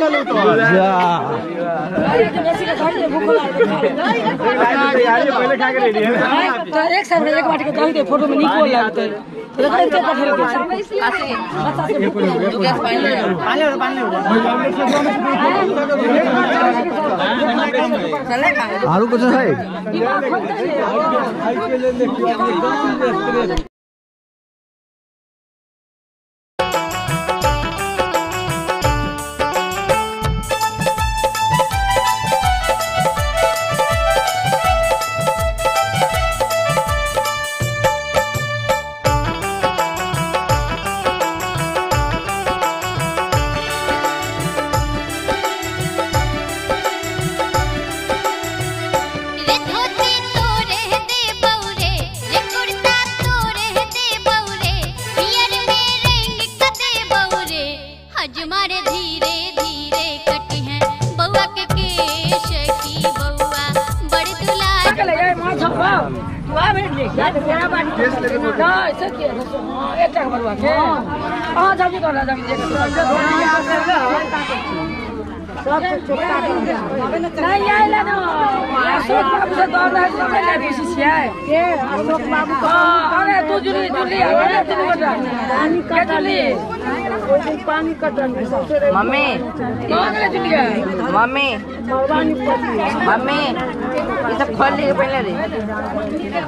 जा पहले खा के रेडी है तो एक साथ एक बाटी के दही दे फोटो में निको लगतै तो देखते पठेल के आरू कुछ है। मम्मी मम्मी मम्मी ये सब खोल ले पहले रे।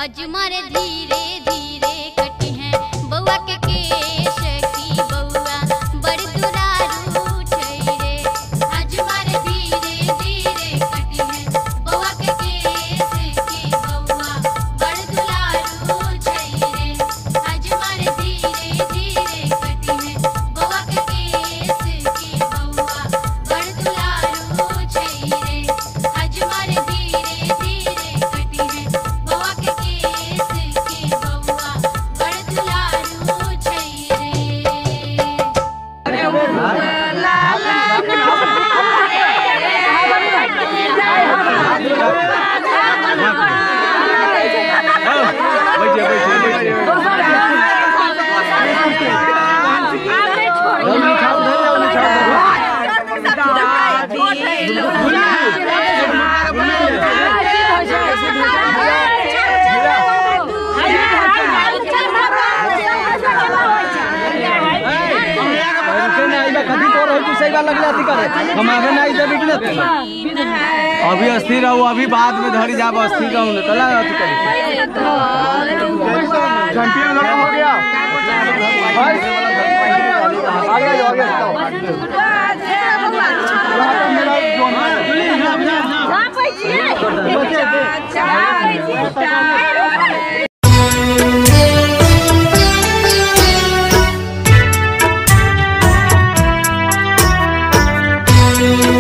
हजमर धीरे धीरे कटी है बउआ के केश की बउआ बड़ दुलारू छै रे। हजमर धीरे धीरे कटी है बउआ के केश की बउआ बड़ दुलारू छै रे। हजमर धीरे धीरे कटी है बउआ के केश की बउआ बड़ दुलारू छै रे। हजमर धीरे धीरे कटी है बउआ के केश की बउआ बड़ दुलारू छै रे। बैठिए बैठिए बैठिए। हम आगे नहीं देबी कि नहीं? अभी अस्थिर रहू, अभी बाद में धरी जाब, अस्थिर रहू न तला अथी करी। चैंपियन लड़का हो गया। आगे जाओ आगे जाओ। मेरा जोन Thank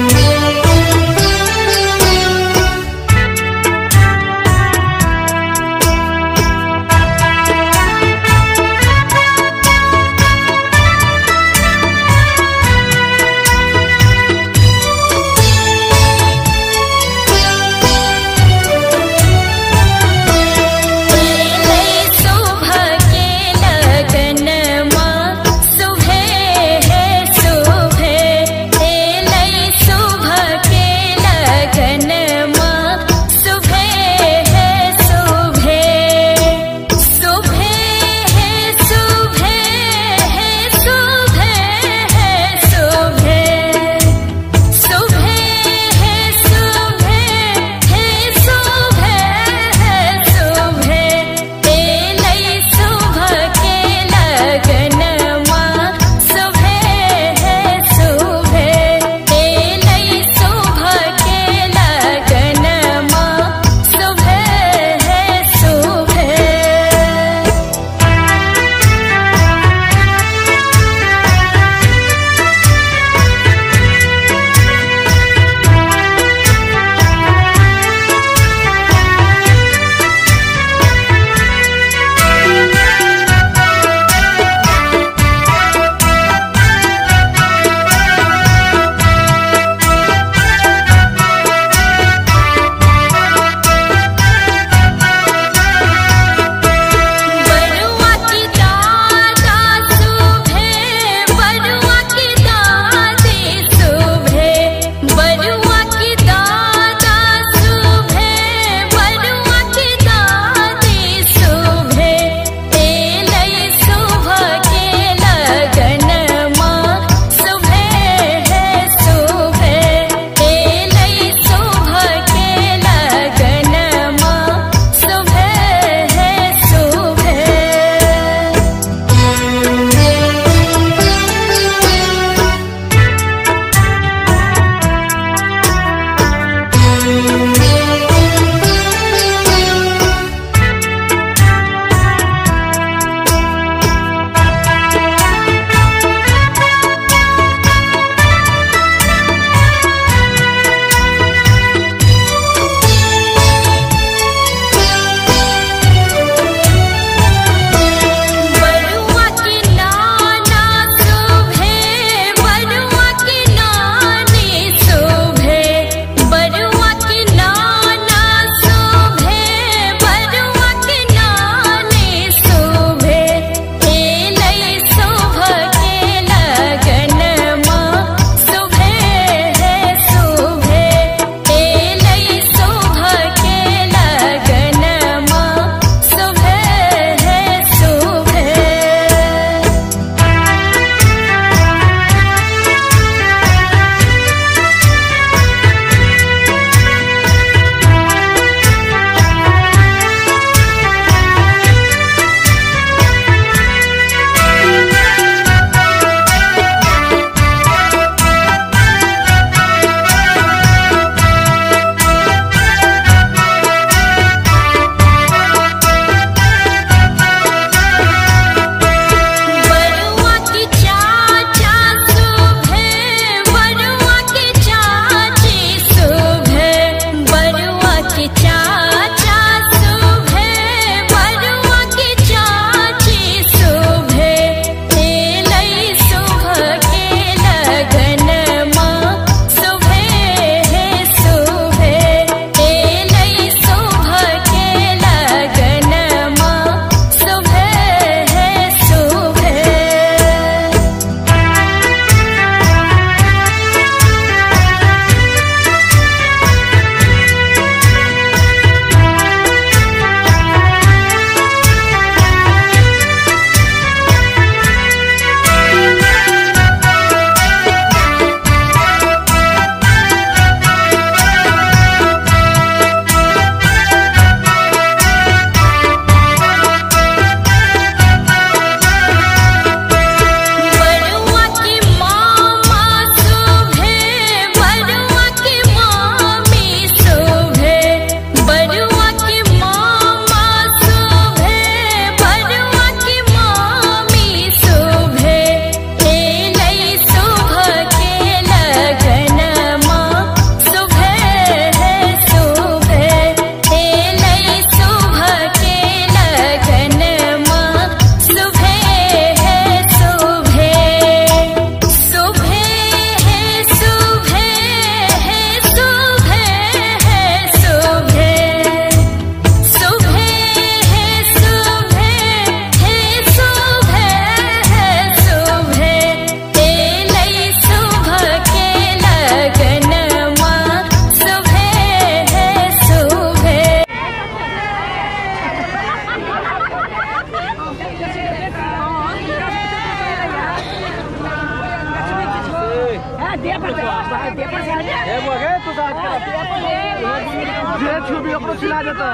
जे छुबी ओकरो छिला जेतौ,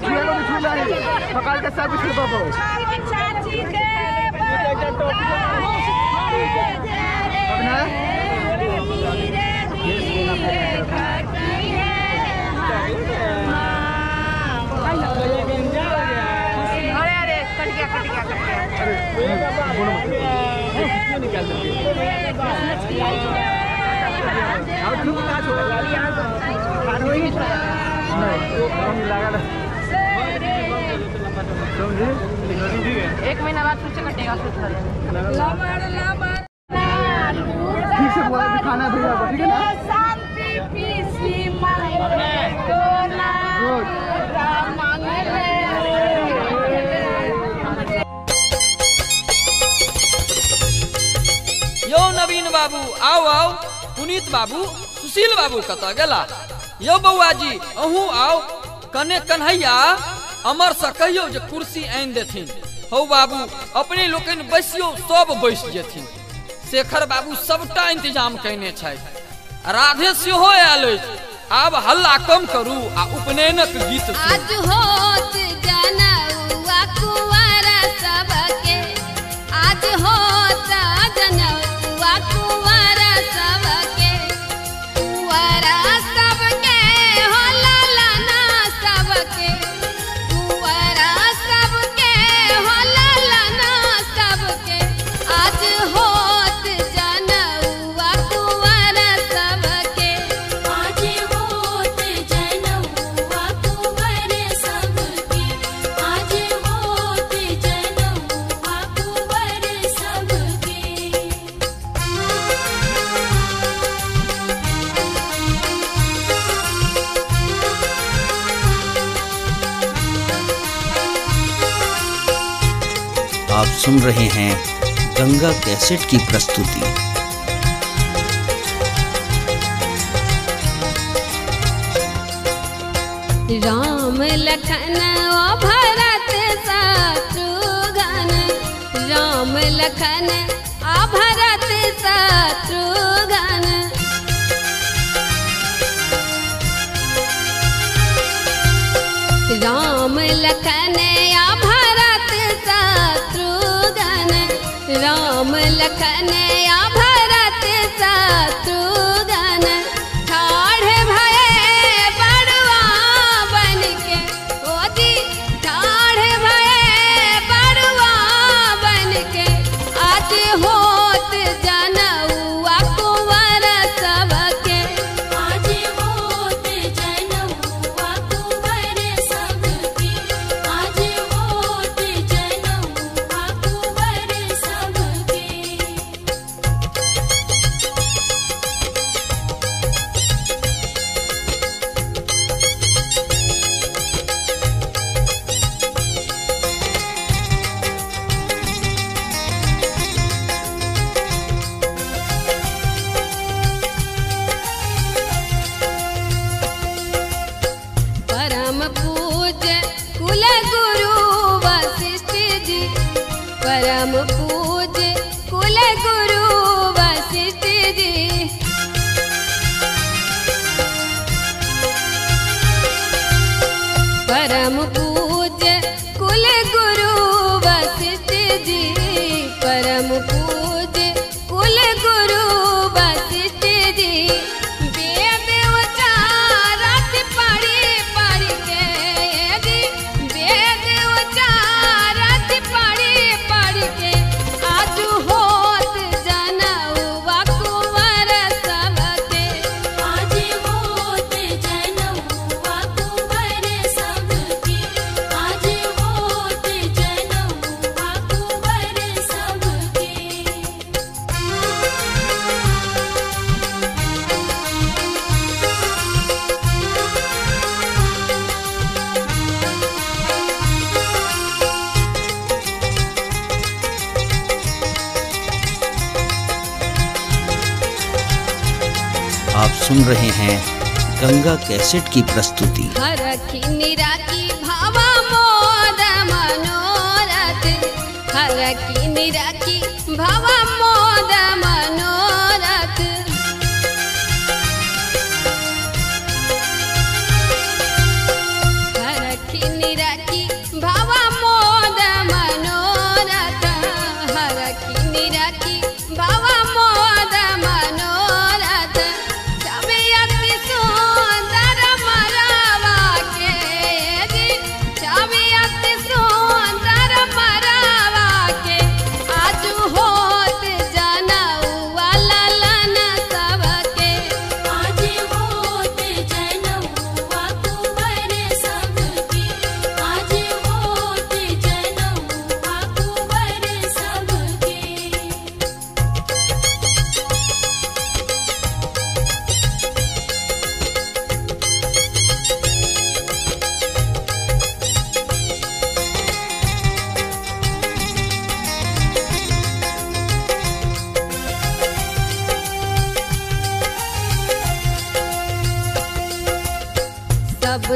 छुएलो नहीं छू जाई, पकड़ के सब कुछ दबो। चाची के धीरे धीरे कटी है। अरे अरे कट गया कट गया कट गया। एक महीना बाद फिर से कटेगा। ठीक से बोला खाना भैया को, ठीक है ना? शांति पीसी मांगले कोना मांगले। यो नवीन बाबू आओ आओ, पुनीत बाबू सुशील बाबू कतऽ गेला? यो बौआ जी अहूँ आओ। कने कन्हैया अमर से कहियो जे कुर्सी आनि देथिन। हौ बाबू अपने लोकनि बैसियो, सब बैस जेथिन। शेखर बाबू सबटा इंतजाम कयने छथि। राधे सेहो आयल अछि। आब हल्ला कम करू आ उपनयनक गीत सुनू। आज होत जनौआ कुंवारा सबके, आज होत जनौआ कुंवारा सबके, कुंवारा सबके हो लाला सबके, कुंवारा सबके हो लाला सबके, आज होत जनौआ कुंवारा सबके, आज होत जनौआ कुंवर सबके, आज होत जनौआ कुंवर सबके। आप सुन रहे हैं गंगा कैसेट की प्रस्तुति। राम लखन ओ भरत शत्रुघ्न, राम लखन आ भरत शत्रुघ्न, राम लखन आ भरत शत्रुघ्न, राम लखन आ भरत शत्रुघ्न, ठाढ़ भये बड़ुआ बन के, ओ जी ठाढ़ भये बड़ुआ बन के, आज होत जनौआ कुंवर सबके, आज होत जनौआ कुंवर सबके, आज होत जनौआ कुंवर सबके। परम पूज्य कुल गुरु वशिष्ठ जी, परम पूज्य कुल गुरु वशिष्ठ जी, परम पूज्य कुल गुरु वशिष्ठ जी, परम पूज्य कुल गुरु वशिष्ठ जी, वेद उचारत पढ़ी पढ़ के जी, वेद उचारत पढ़ी पढ़ के, आज होत जनौआ कुंवर सबके, आज होत जनौआ कुंवर सबके, आज होत जनौआ कुंवर सबके। आप सुन रहे हैं गंगा कैसेट की प्रस्तुति। हरखी निराकी भावा मोद मनोरथ, हरखी निराकी भावा मोद मनोरथ,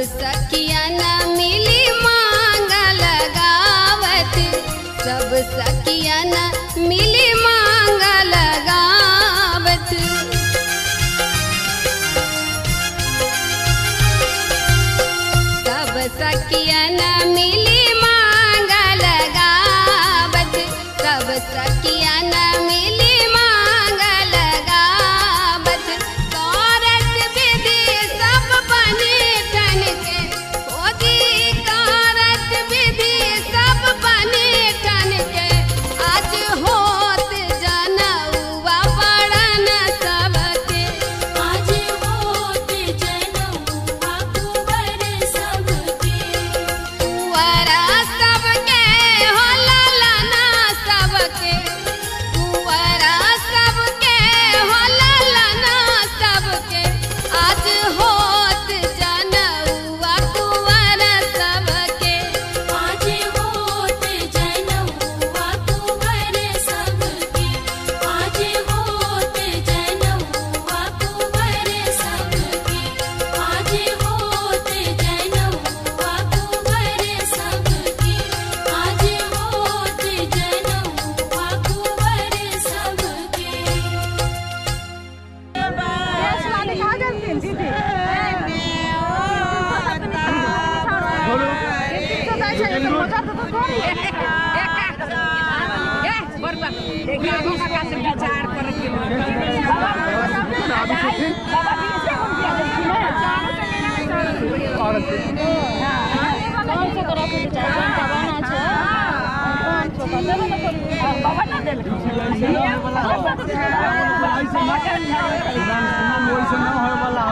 सखिया न मिली मांग लगावत, सब सखिया न मिली मांग लगावत। सब सखिया न मिली मांग लगावत, सब सखिया न मिली मांग लगावत। कारत विधि सब बने ठन के, ओदी कारत विधि सब बने ठन के। आज होत जनउआ बड़न सबके, आज होत जनउआ कुंवर सबके। कुंवरा सबके हो लालना सबके, कुंवरा सबके हो लालना सबके। आज होत जनउआ कुंवर सबके, आज होत जनउआ कुंवर सबके। आज होत जनउआ कुंवर सबके। आज होत जनउआ कुंवर सबके। आज होत जनउआ कुंवर सबके।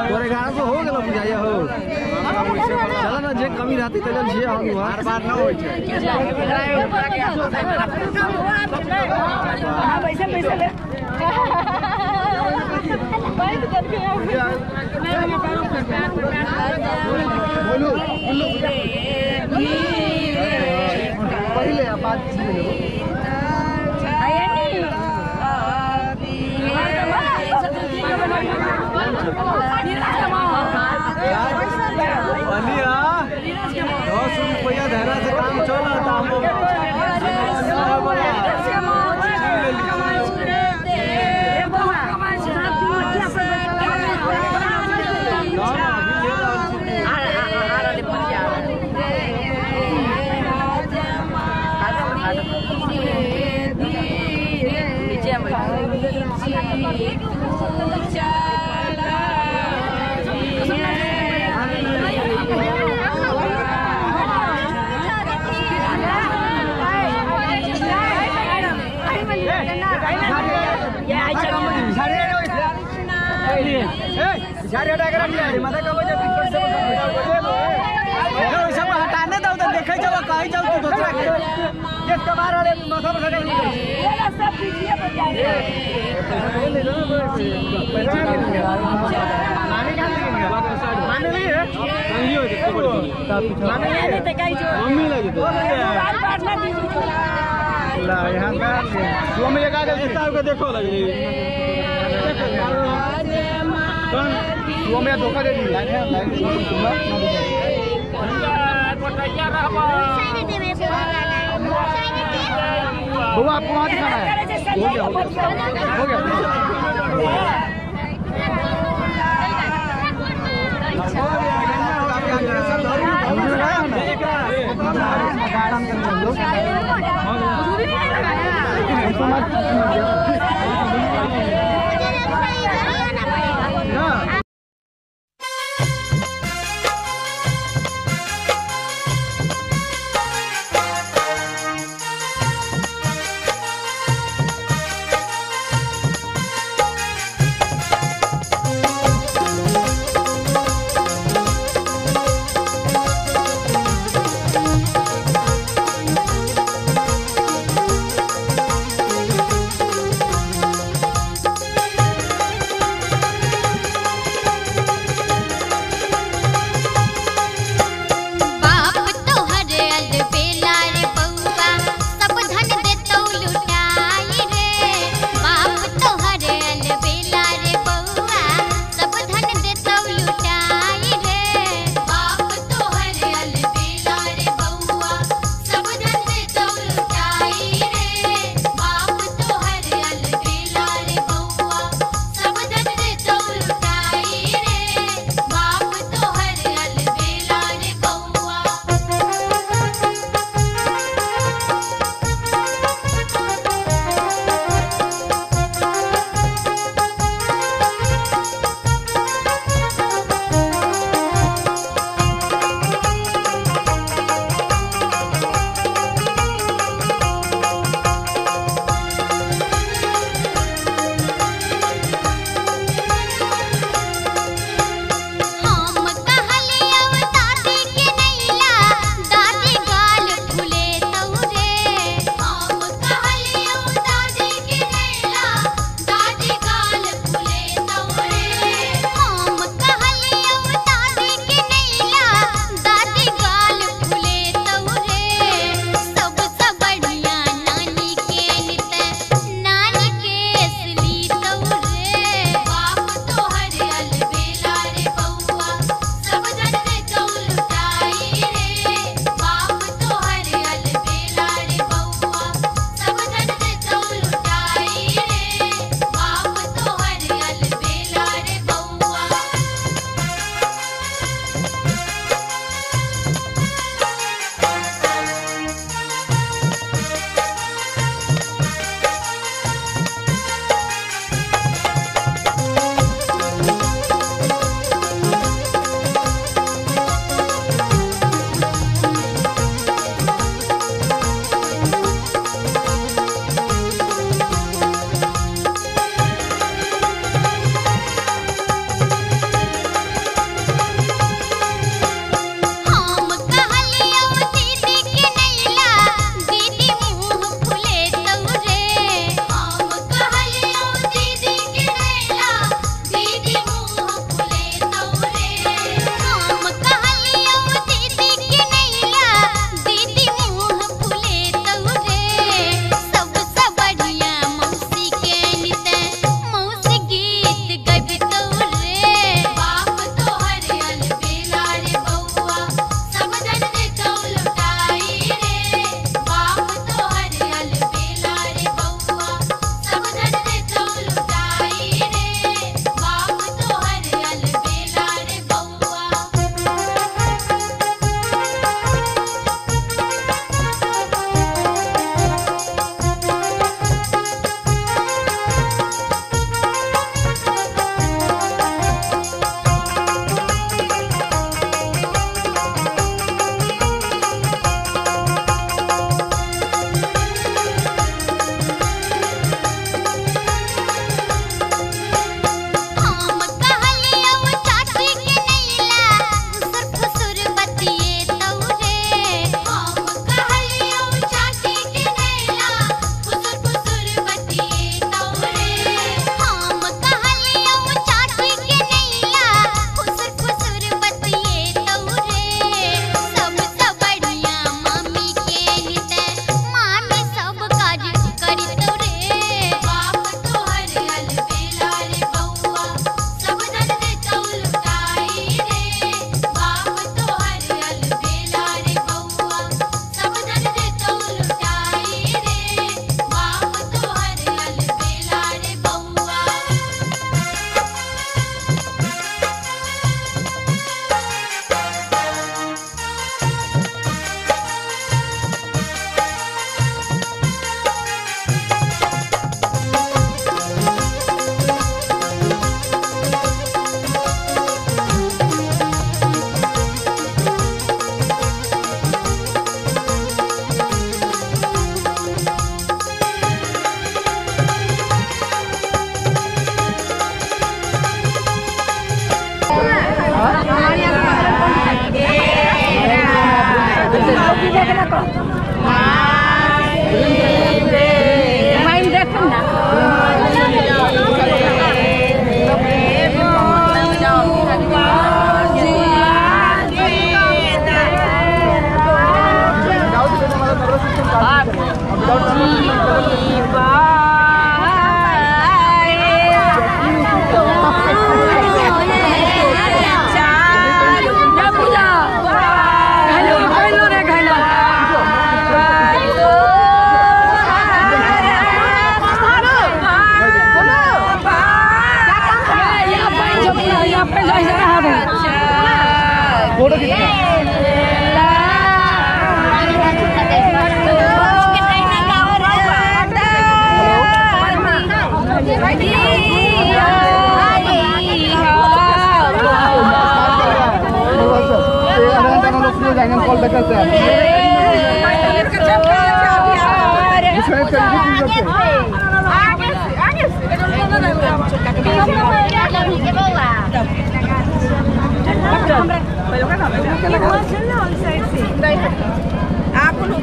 तोरे घर से हो गेलो बुझाइया हो। चल ना जे कमी रहती तले छिए हम हर बार न होई छै। बोलो बोलो पहले आप बात सुन लो। बनिया 10 रुपया धरा से काम चलता हम। हटाने दो तो देखे जाओ कहीं जाओ तू दूसरा के एक कबार वाले माथा पर खड़े माने नहीं है मम्मी लगे ला यहां पर तू में लगा के देखो लगे तू में धोखा दे दी लाइन है लाइन बुआ आपको वहाँ दिखाना है। हो गया हो गया हो गया।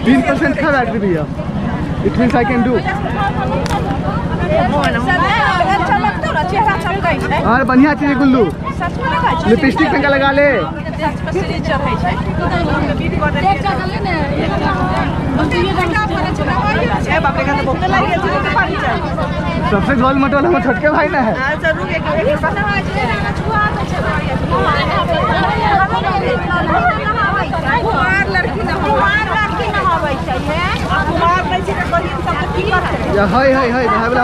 तीन % खा बैटरी भैया। It means I can do. अरे बढ़िया चीज गुल्लू, लिपस्टिक तंका लगा ले। सबसे गोल मटोल हम छोटके भाई ना है। है है है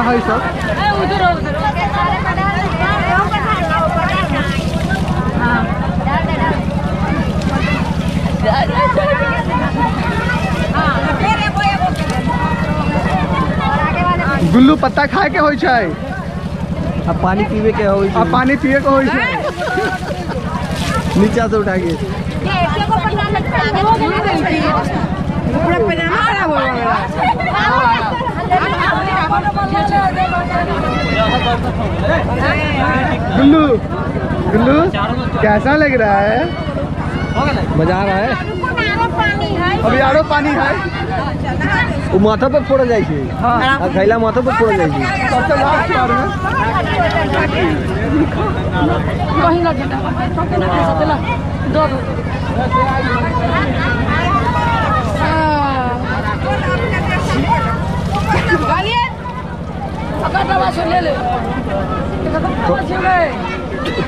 है सब। गुल्लू पत्ता खाए के होई छै, आ पानी पीवे के होई छै, आ पानी पिए के होई छै। नीचा से उठा के पूरा पजामा खराब हो गया। गुल्लू गुल्लू कैसा लग रहा है? मजा आ रहा है। अभी आरो पानी है। वो माथा पर फोड़ल जाइ छै। हां, खैला माथा पर फोड़ल जाइ छै। सबसे लास्ट बार में कहीं ना गेला दो दो।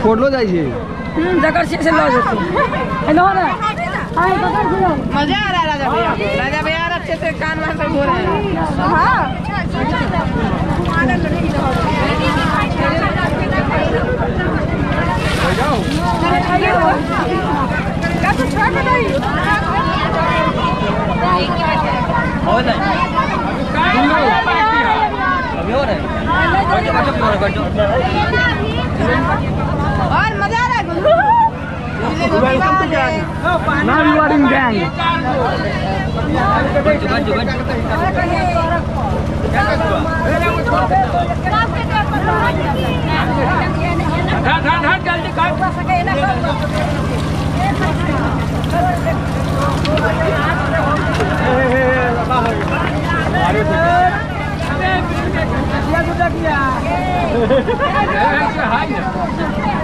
फोड़लो जाइ छै। जकर से से ल जेतै। हेलो ना हाय पकड़ दियो। मजा आ रहा है राजा भैया, राजा भैया अच्छे से कान वान सब हो रहा है। हां और मजा आ रहा है गुल्लू। Welcome to gang. Now you are in gang.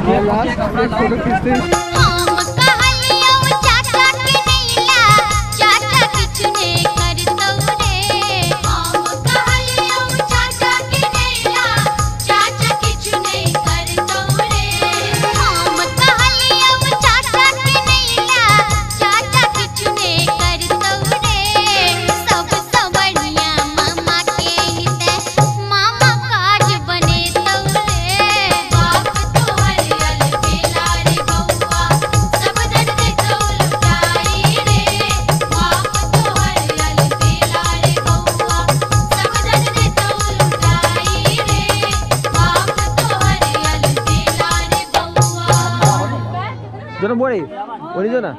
ये लास्ट एक फोटो खींचते हैं। बोड़ी बोड़ी जो ना।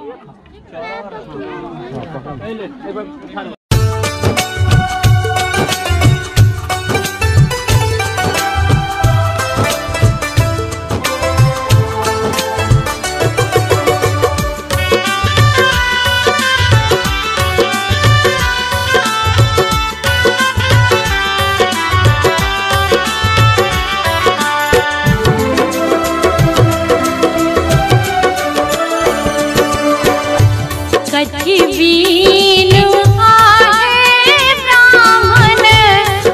बीनु आहे ब्राह्मण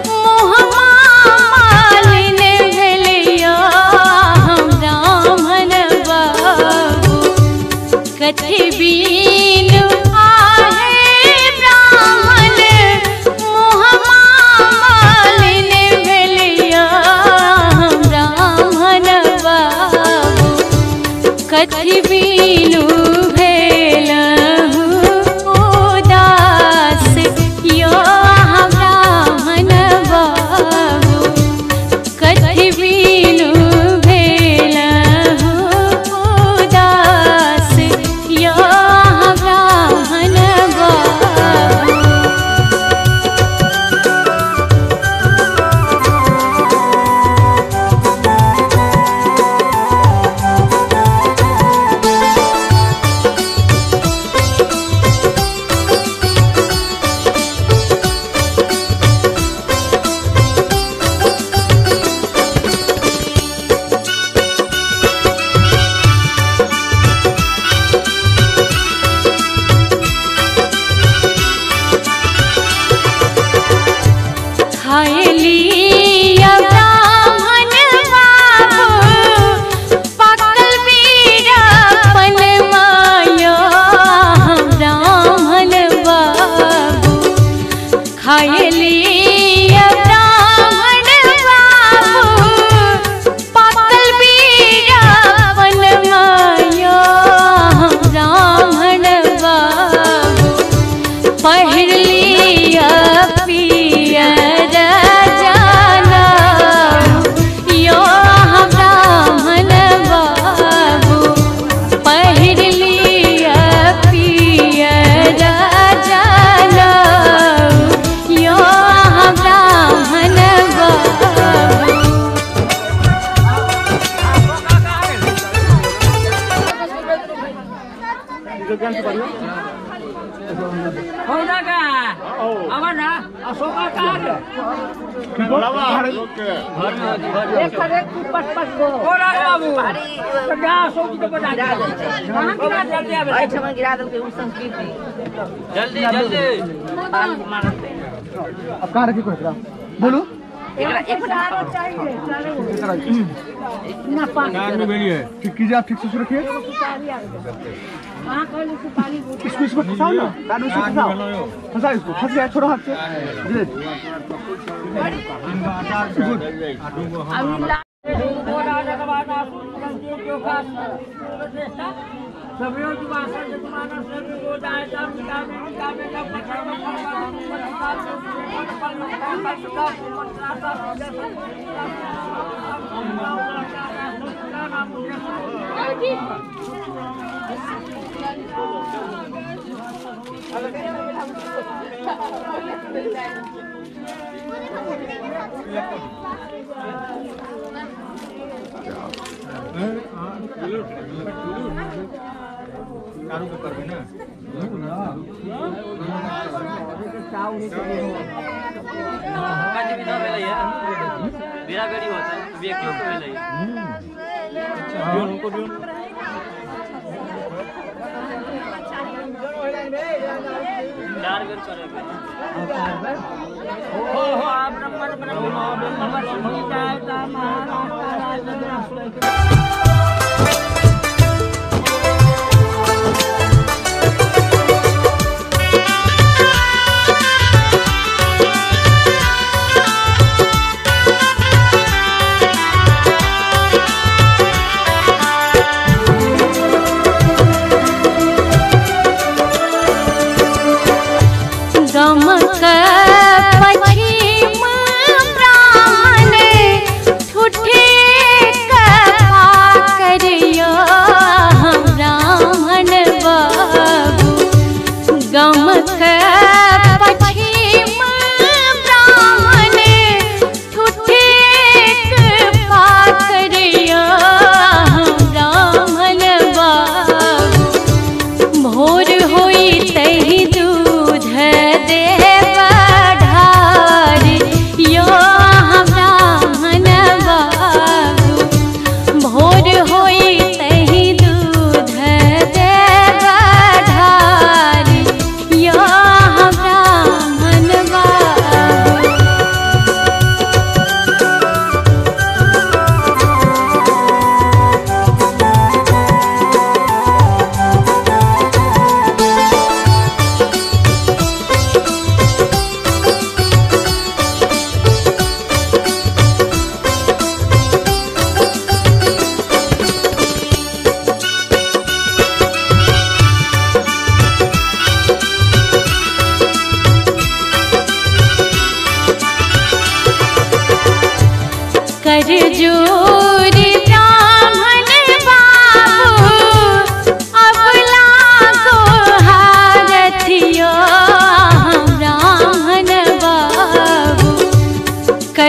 मोहमा मालिन भेलैया हम ब्राह्मण बाबू। कथी बीनु आहे ब्राह्मण मोहमा मालिन भेलैया हम ब्राह्मण बाबू। कथी बीनु भेलहुँ उदास यो अहाँ ब्राह्मण बाबू। कथी बीनु भेलहुँ उदास यो अहाँ ब्राह्मण बाबू। खायलिया ब्राह्मण बाबू पाकल बीरापन माया हम ब्राह्मण बाबू। खायलिया ब्राह्मण बाबू पाकल बीरापन माया हम ब्राह्मण बाबू। पहिर लिया पियर जाना यो अहाँ ब्राह्मण बाबू। पहिर लिया पियर जाना यो अहाँ ब्राह्मण बाबू। गिरा देलकै उ संस्कृति। जल्दी जल्दी अब कहाँ रखी को बोलो। ठीक कीजिए आप, ठीक से रखिए इसको, इसको फंसाओ ना, कानून से फंसाओ, फंसाओ इसको, फंस गया, छोड़ो हाथ से। गुड। गमक पश्चिम ब्राह्मण ठुठे कपाकल।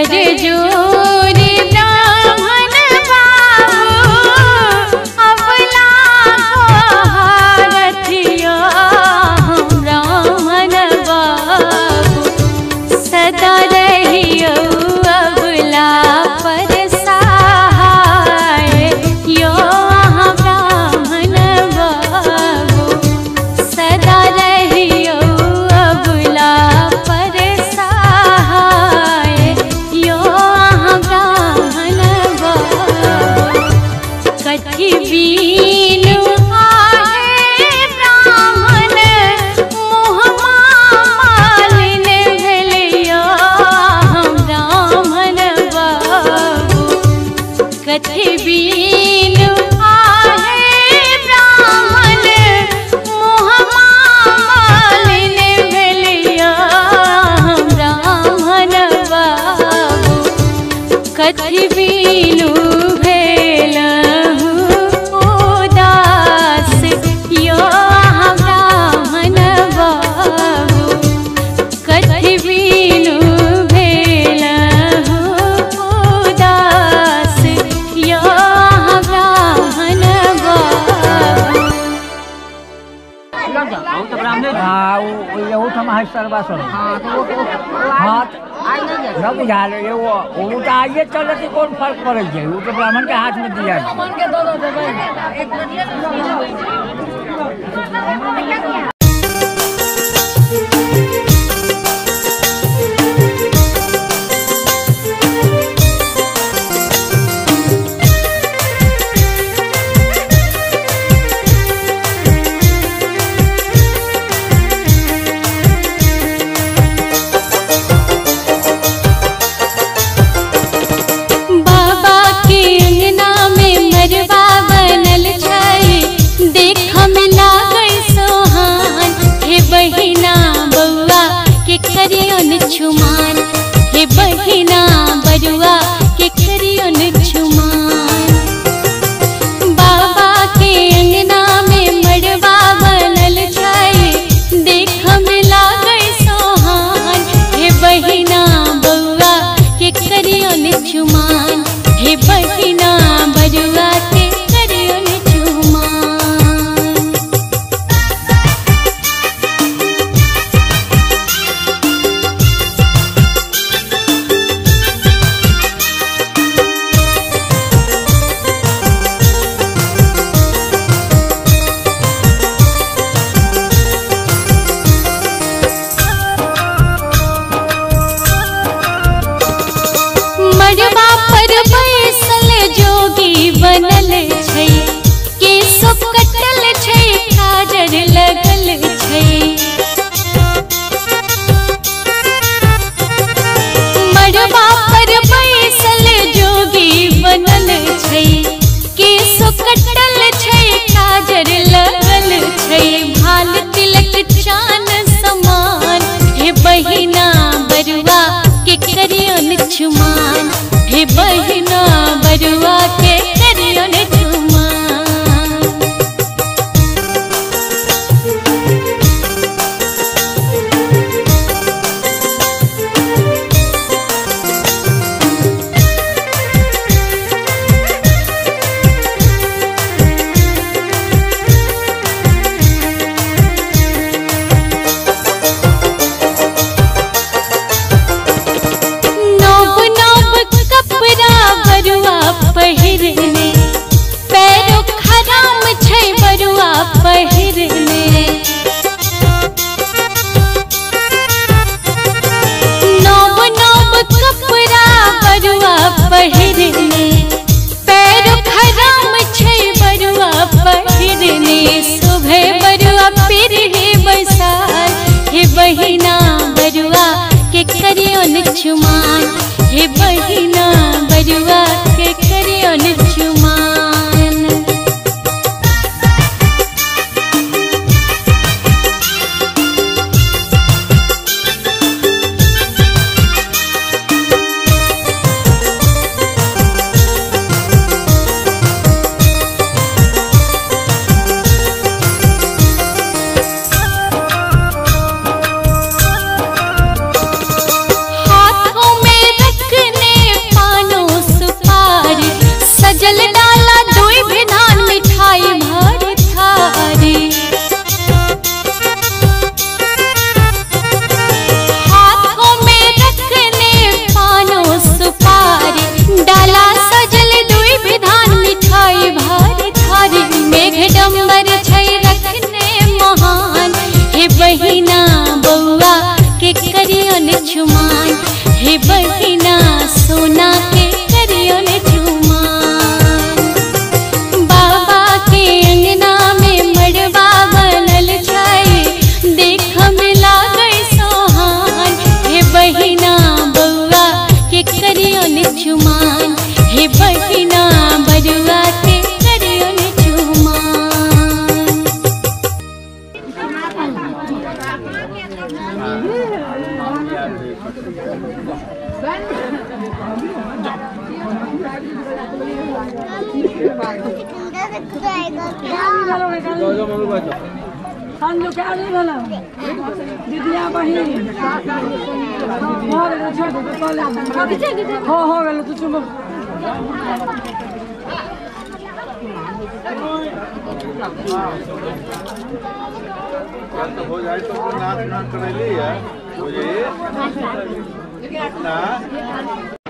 कर जोरी ब्राह्मण बाबू अबला गोहारथिया ब्राह्मण बाबू सदा रहियो अबला पर सहाय यो ब्राह्मण बाबू सदा रहियो अबला पर सहाय यो ब्राह्मण बाबू। कथी बीनु आहे ब्राह्मण मोहमा मालिन भेलिया ब्राह्मण बाबू। कथी बीनु आहे ब्राह्मण मोहमा मालिन भेलिया ब्राह्मण बाबू। कथी बीनु भेलहुँ उदास यो ब्राह्मण बाबू। कथी बीनु भेलहुँ उदास यो ब्राह्मण बाबू। हाँ वो तो हमारे सरवा सब। हाँ न बुझाल वो तो आइए चलत कौन फर्क पड़े है, वो तो ब्राह्मण के हाथ में दिया है। बाबा के अंगना में मरवा बनल छै देख में लागै सोहान। हे बहिना बउआ के करियन छुमान, हे बहिना बरुआ के करियन छुमान। बाबा के अंगना में मरवा बनल छै देख में लागै सोहान। हे बहिना बउआ के करियन छुमान, हे बहिना बरुआ के करियन छुमान। मड़वा पर बैसल जोगी बनल छै, केशो कटल छै काजर लगल छै। मड़वा पर बैसल जोगी बनल छै, केशो कटल छै काजर लगल छै। भाल तिलक चान समान, हे बहिना बरुआ के करियन छुमान, हे बहिना बरुआ के करियन छुमान। नव नव कपड़ा बरुआ पहिरने, पैरो खराम छै बरुआ पहिरने। नव नव कपड़ा बरुआ पहिरने, पैरो खराम छै बरुआ पहिरने। शोभे बरुआ पिरहे बैसार, हे बहिना बरुआ के करियन छुमान, हे बहिना बरुआ के करियन छुमान। हाथों में रखने दीदिया बहिन हो हो गेल तू चुप। हो जाए तो नाच नाच करेली है हो जाए ना।